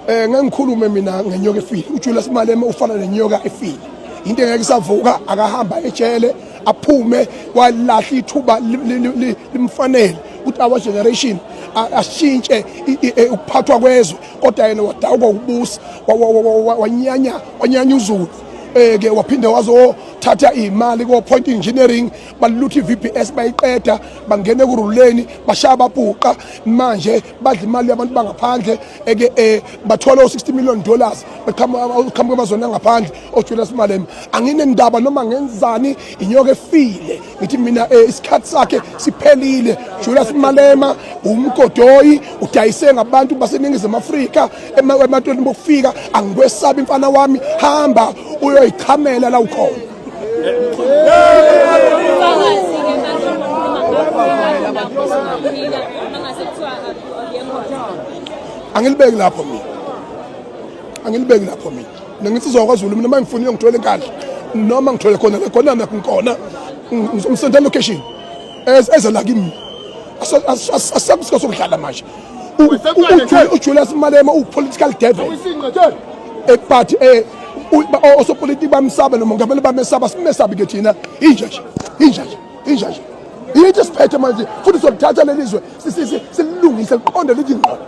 Ngeke ngikhulume mina ngenyoka efile. UJulius Malema ufana nenyoka efile. Into engeke isavuka, akahamba ejele aphume, walahla ithuba limfanele ukuthi our generation ashintshe ukuphathwa kwezwe, kodwa yena wadawuka ukubusa, wanyanya, wanyanya uZulu. Ke waphinde wazothatha imali ko Point Engineering, balutha iVBS, bayiqeda, bangena ekuruleni, bashaya babhuqa. Manje badla imali yabantu bangaphandle, eke bathola u$60 million beqhamuka emazweni angaphandle. OJulius Malema anginendaba noma ngenzani, inyoka efile. Ngithi mina isikhathi sakhe siphelile. Julius Malema umgodoyi, udayise ngabantu baseNingizimu Afrika ematweni bokufika. Angikwesabi mfana wami, hamba uyoyichamela la ukhona. Umfakazi-ke manje okhuluma ngakho lapho usuphika mangase kuthiwa akuyekho. Angilibeki lapho mina, angilibeki lapho mina. Nginsizwa kwaZulu mina. Uma ngifuna ngithole eNkandla noma ngithole khona la khona nakhona, ngizomsenda location eze la kimi. Asakusiko sokudlala manje. UJulius Malema u-political devil, but osopolitiki bamsaba nomongameli bamesaba, simesabi ke thina. Inja nje, inja nje, inja nje. Yithi siphethe manje futhi sokuthatha leli zwe sililungise liqonde lithi ngqo.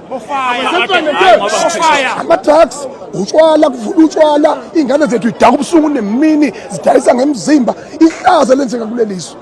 Ama-drugs, utshwala, kuvula utshwala, iy'ngane zethu idaka ubusuku nemini, zidayisa ngemzimba. Ihlazo lenzeka kuleli zwe.